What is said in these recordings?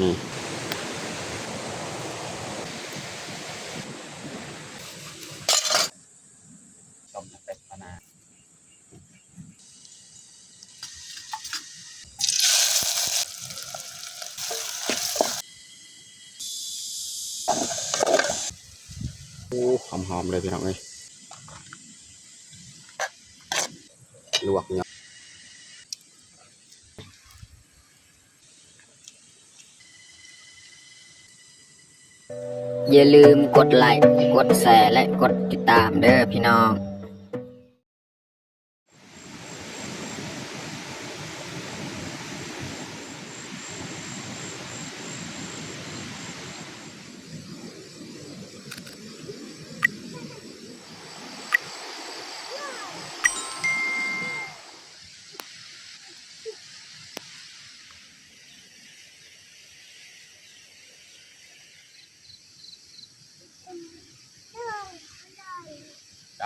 ນີ້ ຕົ້ມເປັດມານາ ໂອ້ ຫອມໆ ເລີຍພີ່ນ້ອງເອີຍ ລວກເນາະ. ຢ່າລືມກົດໄລ້ ກົດແຊ ແລະ ກົດຕິດຕາມເດີ້ພີ່ນ້ອງ.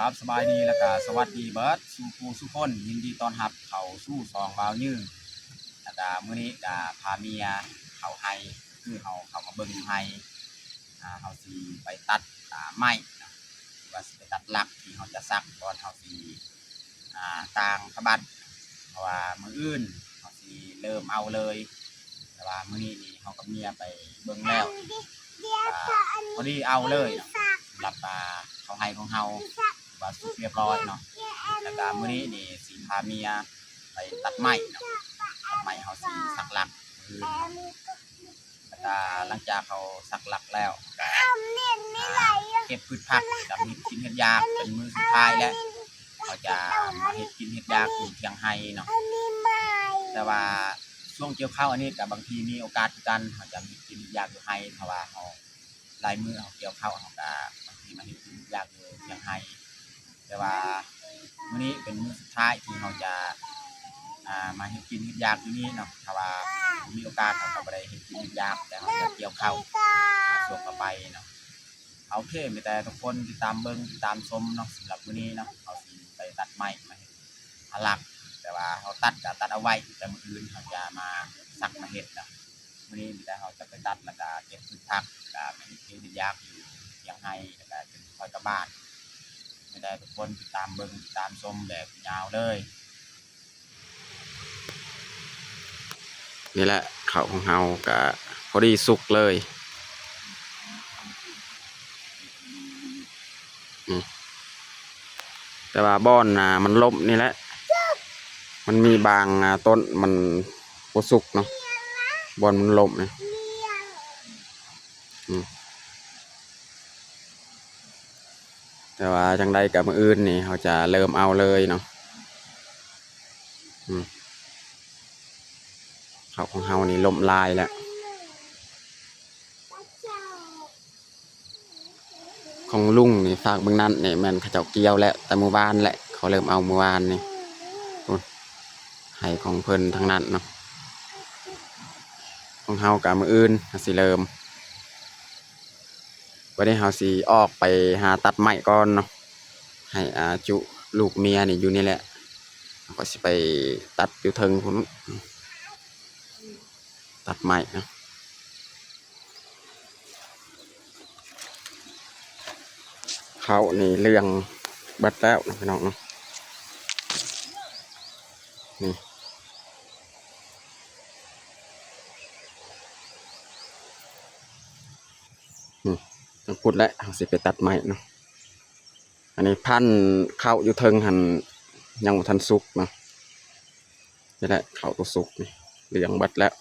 ຄັບ ສະບາຍດີ ແລ້ວກະສະຫວັດດີເບິດສູ່ຜູ້ສູ່ຄົນ ຍິນດີຕ້ອນຮັບເຂົ້າສູ່ຊ່ອງບ່າວຍື ແລ້ວກະມື້ນີ້ກະພາເມຍເຂົ້າໄຮ່ ຄືເຮົາເຂົ້າມາເບິ່ງຢູ່ໄຮ່ ອ່າ ເຮົາຊິໄປຕັດ ອ່າ ໄມ້ນະ ວ່າຊິໄປຕັດຫຼັກທີ່ເຮົາຈະສັກກ່ອນເຮົາຊິ ອ່າ ຕ່າງຂະບັດ ເພາະວ່າມື້ອື່ນເຮົາຊິເລີ່ມເອົາເລີຍ ແຕ່ວ່າມື້ນີ້ນີ້ເຮົາກັບເມຍໄປເບິ່ງແລ້ວ ອ່າ ພໍດີເອົາເລີຍເນາະ ສຳລັບ ອ່າ ເຂົ້າໄຮ່ຂອງເຮົາ ວ່າສຸກຮຽບຮ້ອຍເນາະ ແລ້ວກະມື້ນີ້ນີ້ຊິພາເມຍໄປຕັດໄມ້ເນາະ ຕັດໄມ້ເຮົາຊິສັກຫຼັກມື້ອື່ນ ແລ້ວກະຫຼັງຈາກເຮົາສັກຫຼັກແລ້ວ ກະ ອ່າ ເກັບພືດຜັກ ກະເຮັດກິນເຮັດຢາກ ເປັນມື້ສຸດທ້າຍແລ້ວ ເຮົາຈະມາເຮັດກິນເຮັດຢາກຢູ່ຖຽງໄຮ່ເນາະ ແຕ່ວ່າຊ່ວງກ່ຽວເຂົ້າອັນນີ້ກະບາງທີມີໂອກາດຄືກັນ ເຮົາຈະເຮັດກິນເຮັດຢາກຢູ່ໄຮ່ ເພາະວ່າເຮົາ ຫຼາຍມື້ເຮົາກ່ຽວເຂົ້າ ເຮົາກະບາງທີມາເຮັດກິນເຮັດຢາກຢູ່ຖຽງໄຮ່ ແຕ່ວ່າມື້ນີ້ເປັນມື້ສຸດທ້າຍທີ່ເຮົາຈະ ອ່າ ມາເຮັດກິນເຮັດຢາກຢູ່ນີ້ເນາະ ຖ້າວ່າມີໂອກາດເຮົາກະບໍ່ໄດ້ເຮັດກິນເຮັດຢາກ ແຕ່ເຮົາຈະກ່ຽວເຂົ້າ ອ່າ ຊ່ວງຕໍ່ໄປເນາະ. ໂອເຄ ມີແຕ່ທຸກຄົນຕິດຕາມເບິ່ງຕິດຕາມຊົມເນາະ ສຳລັບມື້ນີ້ເນາະ ເຮົາຊິໄປຕັດໄມ້ມາເຮັດ ອ່າ ຫຼັກ ແຕ່ວ່າເຮົາຕັດກະຕັດເອົາໄວ້ ແຕ່ມື້ອື່ນເຮົາຈະມາສັກມາເຮັດນະ ມື້ນີ້ມີແຕ່ເຮົາຈະໄປຕັດ ແລ້ວກະເກັບພືດຜັກ ກະໄປເຮັດກິນເຮັດຢາກຢູ່ຖຽງໄຮ່ ແລ້ວກະຈຶ່ງຄ່ອຍກັບບ້ານ ມີແຕ່ທຸກຄົນຕິດຕາມເບິ່ງຕິດຕາມຊົມແບບຍາວເລີຍ. ນີ້ແຫຼະ ເຂົ້າຂອງເຮົາກະພໍດີສຸກເລີຍ ນີ້ ແຕ່ວ່າບ່ອນ ອ່າ ມັນລົ້ມນີ້ແຫຼະ ມັນມີບາງ ອ່າ ຕົ້ນມັນບໍ່ສຸກເນາະ ບ່ອນມັນລົ້ມນີ້ ອືມ. ແຕ່ວ່າຈັ່ງໃດກະມື້ອື່ນນີ້ເຮົາຈະເລີ່ມເອົາເລີຍເນາະ ອືມ ເຂົ້າຂອງເຮົານີ້ລົ້ມຫຼາຍແລ້ວ ຂອງລຸງນີ້ ຟາກເບິ່ງນັ້ນນີ້ແມ່ນເຂົາເຈົ້າກ່ຽວແລ້ວ ແຕ່ມື້ວານແຫຼະ ເຂົາເລີ່ມເອົາມື້ວານນີ້ ພຸ້ນ ໄຮ່ຂອງເພິ່ນທັງນັ້ນເນາະ ຂອງເຮົາກະມື້ອື່ນເຮົາຊິເລີ່ມ. ບາດນີ້ເຮົາຊິອອກໄປຫາຕັດໄມ້ກ່ອນເນາະ ໃຫ້ ອ່າ ຈຸລູກເມຍນີ້ຢູ່ນີ້ແຫຼະ ເຮົາກະຊິໄປຕັດຢູ່ເທິງພຸ້ນ ຕັດໄມ້ເນາະ ເຂົ້ານີ້ເຫຼືອງເບິດແລ້ວເນາະ ພີ່ນ້ອງເນາະ ນີ້ ອືມ ທາງພຸ້ນແຫຼະ ເຮົາຊິໄປຕັດໄມ້ເນາະ ອັນນີ້ພັນເຂົ້າຢູ່ເທິງຫັ້ນ ຍັງບໍ່ທັນສຸກເນາະ ນີ້ແຫຼະ ເຂົ້າຕົວສຸກນີ້ ເຫຼືອງເບິດແລ້ວ.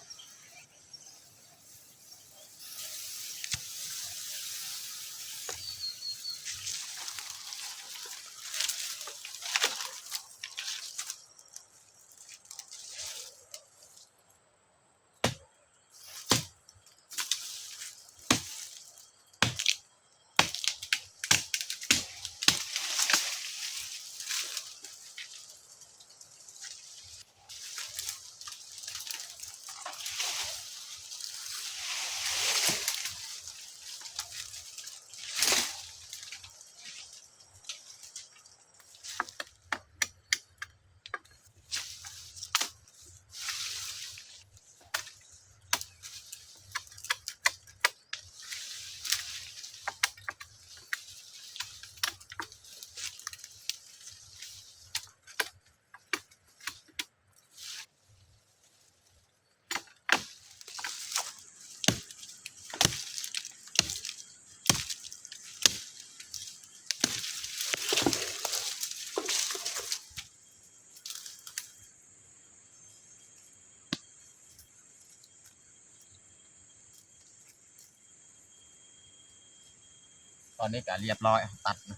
ຕອນນີ້ກະລຽບຮ້ອຍ ເຮົາຕັດນະ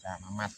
ຈາກມາມັດ.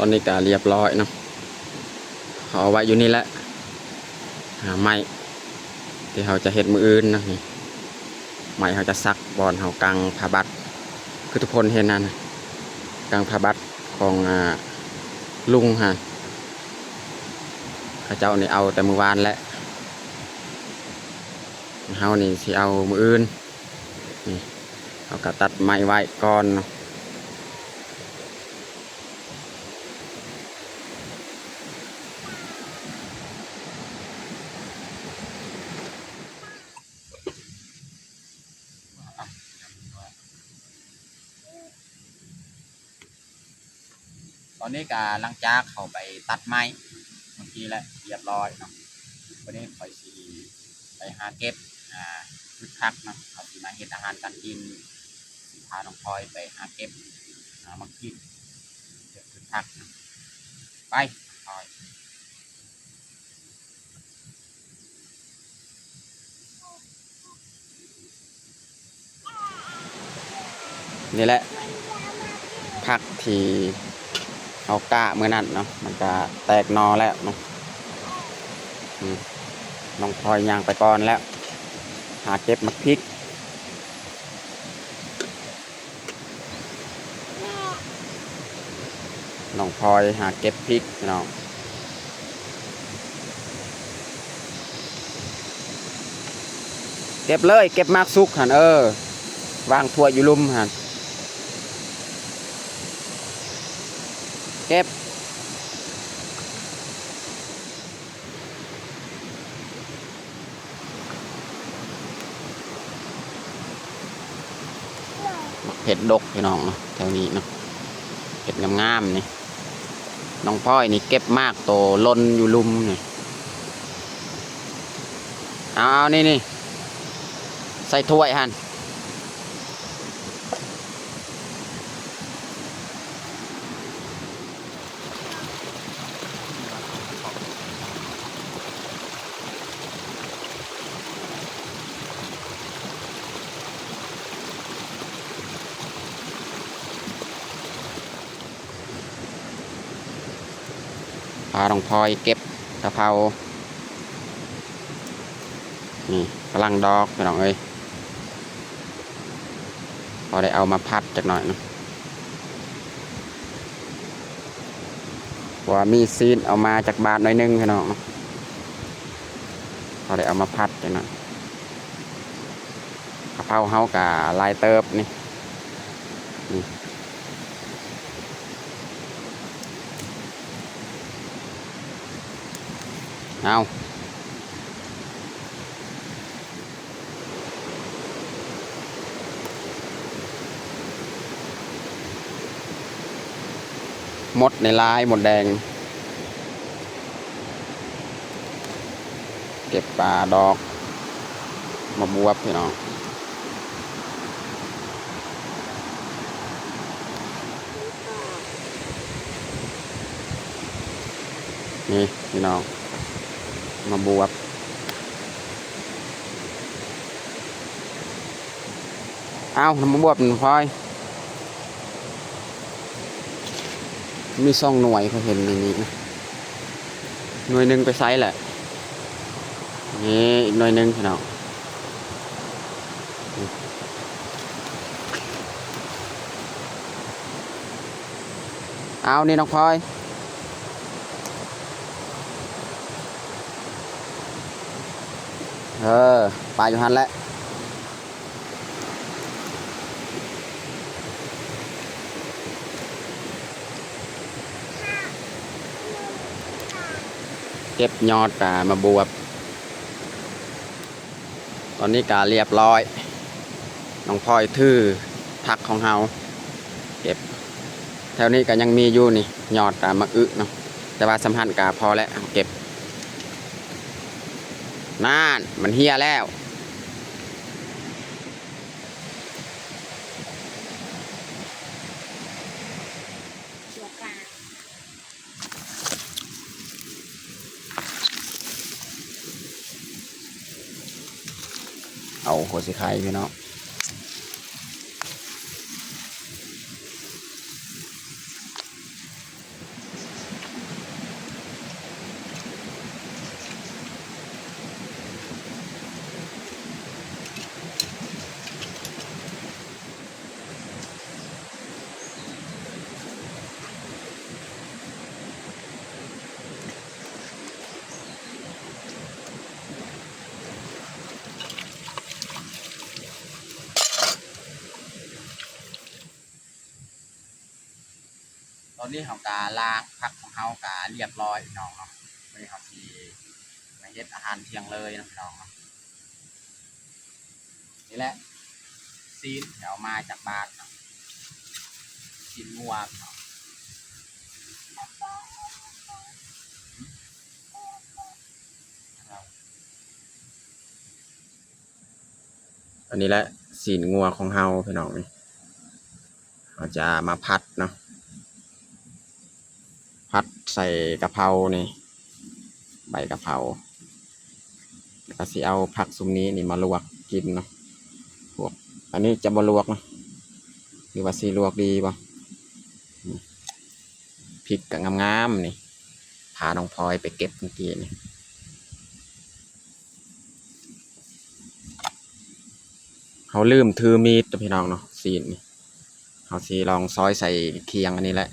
ຕອນນີ້ກະລຽບຮ້ອຍເນາະ ເຮົາເອົາໄວ້ຢູ່ນີ້ແຫຼະ ຫາໄມ້ທີ່ເຮົາຈະເຮັດມື້ອື່ນເນາະ. ນີ້ ໄມ້ເຮົາຈະສັກບ່ອນເຮົາກາງຜ້າບັດ ຄືທຸກຄົນເຫັນນັ້ນ ກາງຜ້າບັດຂອງ ອາ ລຸງຫັ້ນ ເຂົາເຈົ້ານີ້ເອົາແຕ່ມື້ວານແຫຼະ ເຮົານີ້ຊິເອົາມື້ອື່ນ. ນີ້ ເຮົາກະຕັດໄມ້ໄວ້ກ່ອນເນາະ. ຕອນນີ້ກະຫຼັງຈາກເຮົາໄປຕັດໄມ້ເມື່ອກີ້ແລ້ວລຽບຮ້ອຍເນາະ ບາດນີ້ຂ້ອຍຊິໄປຫາເກັບ ອາ ພືດຜັກເນາະ ເຮົາຊິມາເຮັດອາຫານການກິນ ຊິພານ້ອງພອຍໄປຫາເກັບ ອາ ໝາກພິກ ເກັບພືດຜັກເນາະ ໄປ ນ້ອງພອຍ. ນີ້ແຫຼະ ຜັກທີ່ເຮົາກ້າມື້ນັ້ນເນາະ ມັນກະແຕກໜໍ່ແລ້ວເນາະ. ອືມ ນ້ອງພອຍຍ່າງໄປກ່ອນແລ້ວ ຫາເກັບໝາກພິກ. ນ້ອງພອຍຫາເກັບພິກພີ່ນ້ອງ ເກັບເລີຍ ເກັບໝາກສຸກຫັ້ນ ເອີ ວາງຖ້ວຍຢູ່ລຸ່ມຫັ້ນ ເກັບ. ໝາກເຜັດດົກພີ່ນ້ອງເນາະ ແຖວນີ້ເນາະ ເຜັດງາມໆ ນີ້ ນ້ອງພອຍນີ້ເກັບໝາກໂຕຫຼົ່ນຢູ່ລຸ່ມນີ້ ເອົາໆ ນີ້ໆ ໃສ່ຖ້ວຍຫັ້ນ. ພານ້ອງພອຍເກັບກະເພົາ ນີ້ ກຳລັງດອກພີ່ນ້ອງເອີຍ ພໍໄດ້ເອົາມາຜັດຈັກໜ້ອຍເນາະ ເພາະວ່າມີຊີ້ນເອົາມາຈາກບ້ານໜ້ອຍໜຶ່ງພີ່ນ້ອງເນາະ ພໍໄດ້ເອົາມາຜັດຈັກໜ້ອຍ. ກະເພົາເຮົາກະຫຼາຍເຕີບນີ້ ນີ້ ເອົາ ມົດໃນລາຍ ມົດແດງ. ເກັບປາດອກ ໝາກບວບພີ່ນ້ອງ ນີ້ພີ່ນ້ອງ ໝາກບວບ ເອົາ ໝາກບວບພອຍ. ມີສອງໜ່ວຍ ຂ້ອຍເຫັນໃນນີ້ນະ ໜ່ວຍໜຶ່ງໄປໃສແຫຼະ? ນີ້ອີກໜ່ວຍໜຶ່ງພີ່ນ້ອງ. ເອົາ ນີ້ນ້ອງພອຍ ເອີ ປາຢູ່ຫັ້ນແຫຼະ. ເກັບຍອດ ອ່າ ໝາກບວບ ຕອນນີ້ກະລຽບລ້ອຍ. ນ້ອງພອຍຖືຜັກຂອງເຮົາເກັບ. ແຖວນີ້ກະຍັງມີຢູ່ນີ້ ຍອດ ອ່າ ໝາກອຶເນາະ ແຕ່ວ່າສ່ຳຫັ້ນກະພໍແລ້ວ ເກັບ. ນັ້ນ ມັນເຫ່ຍແລ້ວ. ເອົາຫົວສີໄຄພີ່ນ້ອງ. ຕອນນີ້ເຮົາກະລ້າງຜັກຂອງເຮົາກະລຽບລ້ອຍພີ່ນ້ອງເນາະ. ມື້ນີ້ເຮົາຊິມາເຮັດອາຫານທ່ຽງເລີຍເນາະພີ່ນ້ອງເນາະ. ນີ້ແຫຼະ ຊີ້ນທີ່ເອົາມາຈາກບ້ານເນາະ ຊີ້ນງົວເນາະ. ອັນນີ້ແຫຼະ ຊີ້ນງົວຂອງເຮົາພີ່ນ້ອງ ນີ້ ເຮົາຈະມາຜັດເນາະ ຜັດໃສ່ກະເພົານີ້ ໃບກະເພົາ ແລ້ວກະຊິເອົາຜັກຊຸມນີ້ນີ້ມາລວກກິນເນາະ. ພວກ ອັນນີ້ຈະບໍ່ລວກເນາະ ຫຼືວ່າຊິລວກດີບໍ່? ພິກກະງາມໆ ນີ້ ພານ້ອງພອຍໄປເກັບມື້ກີ້ນີ້. ເຮົາລືມຖືມີດເນາະພີ່ນ້ອງເນາະ ຊີ້ນນີ້ ເຮົາຊິລອງຊອຍໃສ່ຄຽງອັນນີ້ແຫຼະ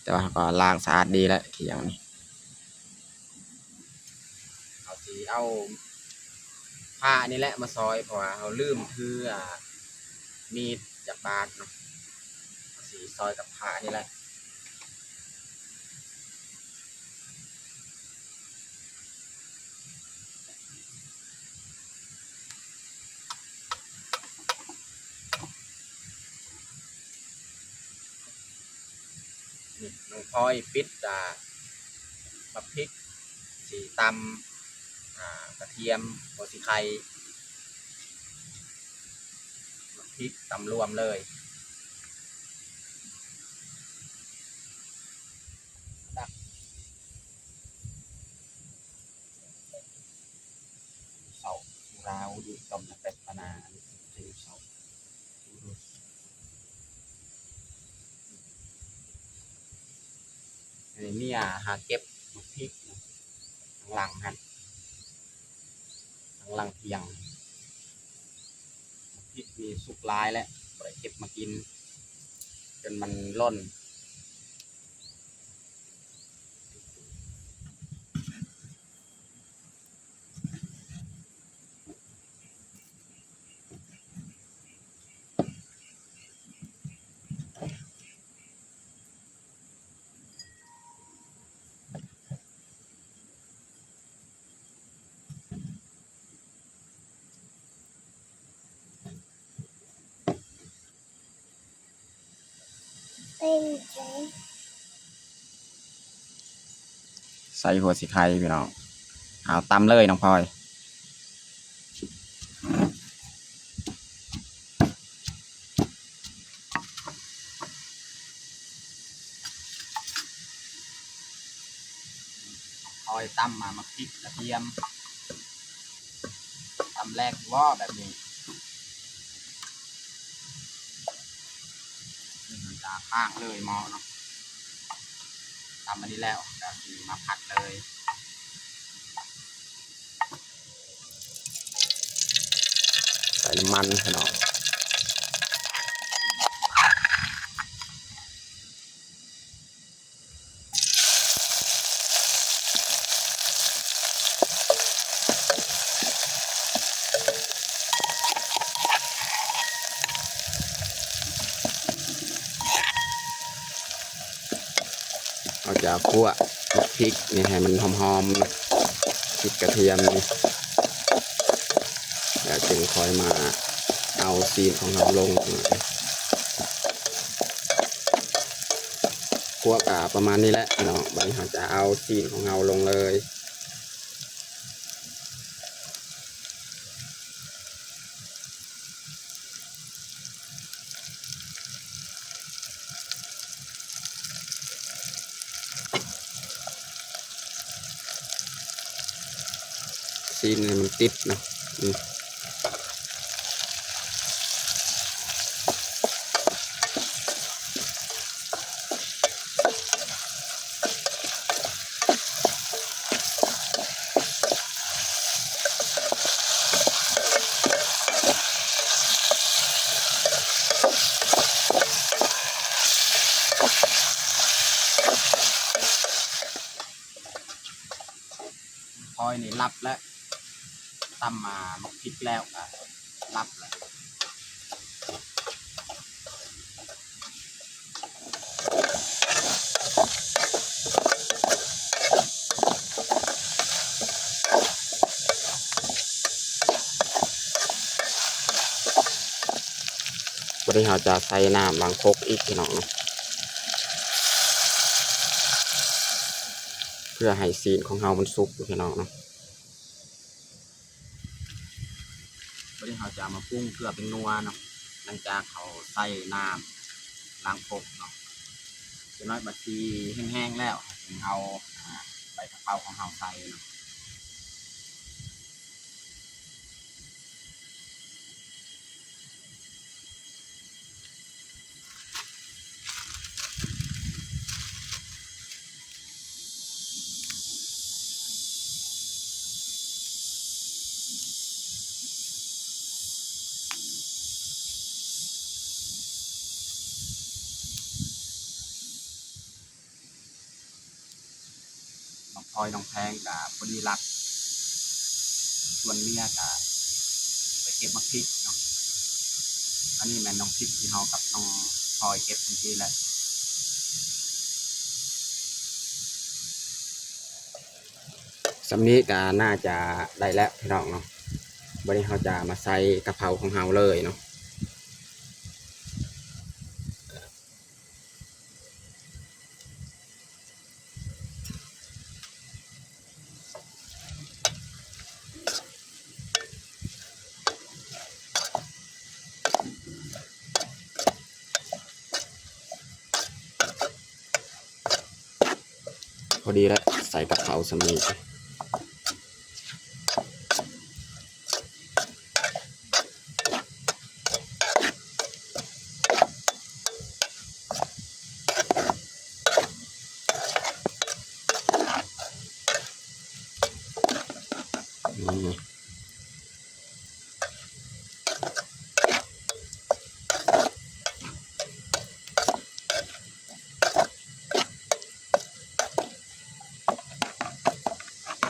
ແຕ່ວ່າເຮົາກໍລ້າງສະອາດດີແລ້ວຄຽງນີ້. ເຮົາຊິເອົາພ້ານີ້ແຫຼະມາຊອຍ ເພາະວ່າເຮົາລືມຖື ອ່າ ມີດຈາກບ້ານເນາະ ເຮົາຊິຊອຍກັບພ້ານີ້ແຫຼະ. ນີ້ ນ້ອງພອຍປິດ ອ່າ ບັກພິກ ຊິຕຳ ອ່າ ກະທຽມ ຫົວສີໄຄ ບັກພິກຕຳລວມເລີຍ. ເຊົາ ສຸລາວ ດູດ ຕອມ ຕະແປດ ປານາ ເຊົາ ເມຍຫາເກັບໝາກພິກ ທາງຫຼັງຫັ້ນ ທາງຫຼັງຖຽງ. ໝາກພິກນີ້ສຸກຫຼາຍແລ້ວ ບໍ່ໄດ້ເກັບມາກິນ ຈົນມັນຫຼົ່ນ. ໃສ່ຫົວສີໄຄພີ່ນ້ອງ ເອົາຕຳເລີຍນ້ອງພອຍ. ຄ່ອຍຕຳ ມາ ໝາກພິກກະທຽມ ຕຳແຫຼກບໍ່ແບບນີ້ ຈາກຂ້າງເລີຍໝໍ້ເນາະ. ຕຳອັນນີ້ແລ້ວ ກໍຊິມາຜັດເລີຍ ໃສ່ນ້ຳມັນພີ່ນ້ອງ. ເຮົາຈະຂົ້ວບັກພິກນີ້ໃຫ້ມັນຫອມໆ ພິກກະທຽມນີ້ ແລ້ວຈຶ່ງຄ່ອຍມາເອົາຊີ້ນຂອງເຮົາລົງ. ຂົ້ວກະປະມານນີ້ແຫຼະພີ່ນ້ອງ. ບັດນີ້ເຮົາຈະເອົາຊີ້ນຂອງເຮົາລົງເລີຍ. ຊີ້ນໃຫ້ມັນຕິດເນາະ ອືມ. ພອຍນີ້ຫຼັບແລ້ວ ຕຳມາໝາກພິກແລ້ວກໍຫຼັບແລ້ວ. ບັດນີ້ເຮົາຈະໃສ່ນ້ຳລ້າງຄົກອີກພີ່ນ້ອງເນາະ ເພື່ອໃຫ້ຊີ້ນຂອງເຮົາມັນສຸກພີ່ນ້ອງເນາະ. ບັດນີ້ເຮົາຈະມາປຸງເກືອແປ້ງນົວເນາະ ຫຼັງຈາກເຮົາໃສ່ນ້ຳລ້າງຄົກເນາະ. ຈັກໜ້ອຍບັດທີ່ແຫ້ງໆແລ້ວ ເຮົາຈຶ່ງເອົາ ອາ ໃບກະເພົາຂອງເຮົາໃສ່ເນາະ. ນ້ອງພອຍນ້ອງແພງກະພໍດີລັດ ສ່ວນເມຍກະໄປເກັບໝາກພິກເນາະ. ອັນນີ້ແມ່ນໝາກພິກທີ່ເຮົາກັບນ້ອງພອຍເກັບເມື່ອກີ້ແຫຼະ. ສ່ຳນີ້ກະໜ້າຈະໄດ້ແລ້ວພີ່ນ້ອງເນາະ. ບັດນີ້ເຮົາຈະມາໃສ່ກະເພົາຂອງເຮົາເລີຍເນາະ. ພໍດີແລ້ວ ໃສ່ກະເພົາສ່ຳນີ້.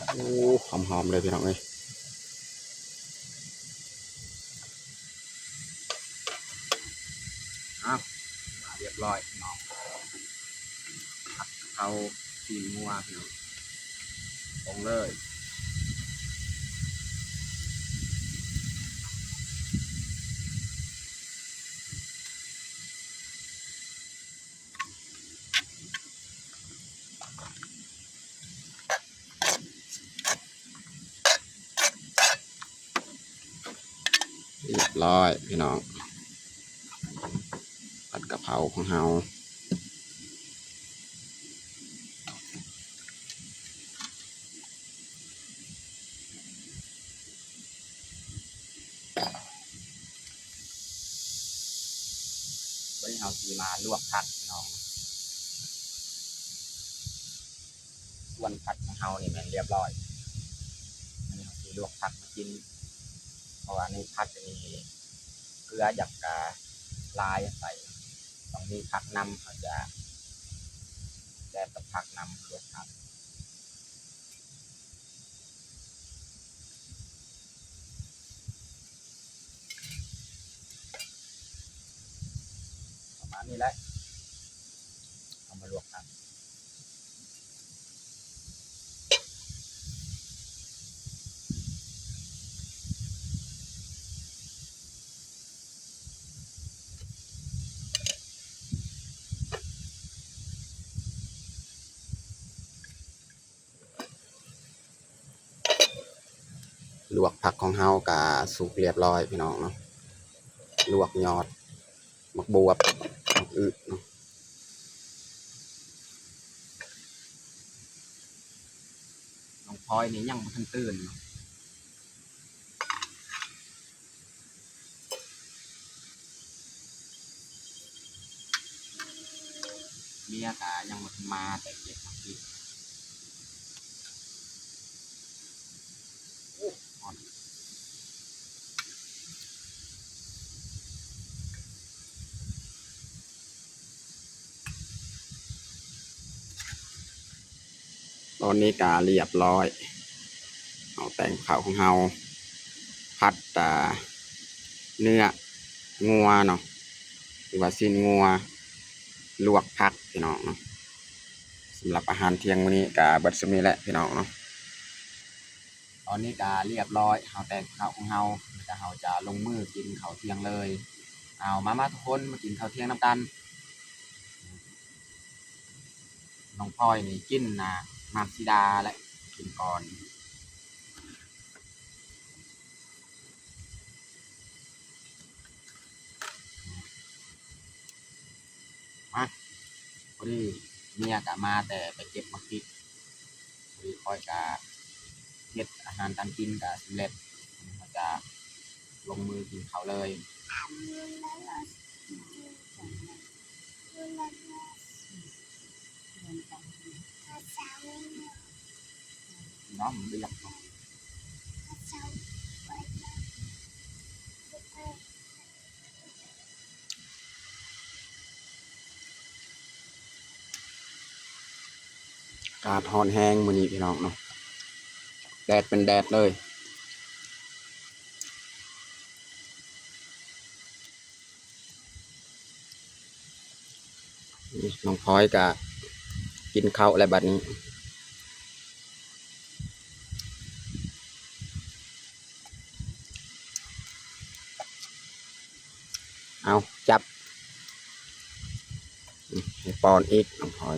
ໂອ້ ຫອມໆເລີຍພີ່ນ້ອງເອີຍ. ອ້າວ ມາຮຽບຮ້ອຍພີ່ນ້ອງ ຜັດກະເພົາຊີ້ນງົວພີ່ນ້ອງ ລົງເລີຍ. ຮຽບຮ້ອຍພີ່ນ້ອງ ຜັດກະເພົາຂອງເຮົາ. ວັນນີ້ເຮົາຊິມາລວກຜັກພີ່ນ້ອງ. ສ່ວນຜັກຂອງເຮົານີ້ແມ່ນລຽບລ້ອຍ. ອັນນີ້ເຮົາຊິລວກຜັກມາກິນ ເພາະວ່າໃນຜັກນີ້ເກືອຢາກກະຫຼາຍໃສ່ ຕ້ອງມີຜັກນຳ ເຮົາຈະແຊບກັບຜັກນຳ ລວກຜັກ. ປະມານນີ້ແຫຼະ ເອົາມາລວກກັນ. ລວກຜັກຂອງເຮົາກະສຸກລຽບລ້ອຍພີ່ນ້ອງເນາະ, ລວກຍອດໝາກບວບ ໝາກອຶເນາະ. ນ້ອງພອຍນີ້ຍັງບໍ່ທັນຕື່ນເນາະ. ເມຍກະຍັງບໍ່ທັນມາ ແຕ່ເກັບຜັກອີກ. ໂອ້ ຮ້ອນ. ຕອນນີ້ກະລຽບລ້ອຍ ເຮົາແຕ່ງເຂົ້າຂອງເຮົາ ຜັດ ອ່າ ເນື້ອງົວເນາະ ຫຼືວ່າຊີ້ນງົວ ລວກຜັກພີ່ນ້ອງເນາະ. ສຳລັບອາຫານທ່ຽງມື້ນີ້ກະເບິດສ່ຳນີ້ແຫຼະພີ່ນ້ອງເນາະ. ຕອນນີ້ກະລຽບລ້ອຍ ເຮົາແຕ່ງເຂົ້າຂອງເຮົາ ແລ້ວກະເຮົາຈະລົງມືກິນເຂົ້າທ່ຽງເລີຍ. ເອົາ ມາ ມາທຸກຄົນ ມາກິນເຂົ້າທ່ຽງນຳກັນ. ນ້ອງພອຍນີ້ກິນ ອ່າ ໝາກສີດາແຫຼະ ກິນກ່ອນ. ມາ ພໍດີເມຍກະມາແຕ່ໄປເກັບໝາກພິກ ພໍດີຂ້ອຍກະເຮັດອາຫານການກິນກະສຳເລັດ ຂ້ອຍກະລົງມືກິນເຂົ້າເລີຍ. ນ້ຳເດືອດ. ອາກາດຮ້ອນແຮງມື້ນີ້ພີ່ນ້ອງເນາະ ແດດເປັນແດດເລີຍ. ນ້ອງພອຍກະກິນເຂົ້າແລ້ວບັດນີ້. ເອົາ ຈັບ ໃຫ້ປ້ອນອີກ ນ້ອງພອຍ.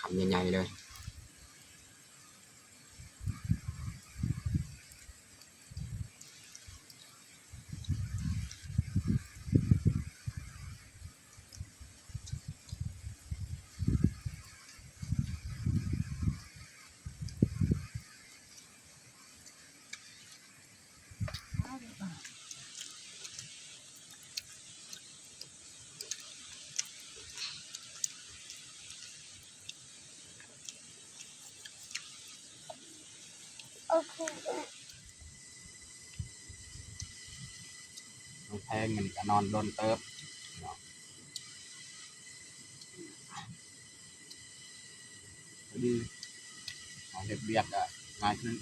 ຄຳໃຫຍ່ໆເລີຍ. ໂອເຄ ນ້ອງແພງມື້ນີ້ກະນອນດົນເຕີບເນາະ. ພໍດີ ເຮົາເຮັດວຽກກະງ່າຍຂຶ້ນ.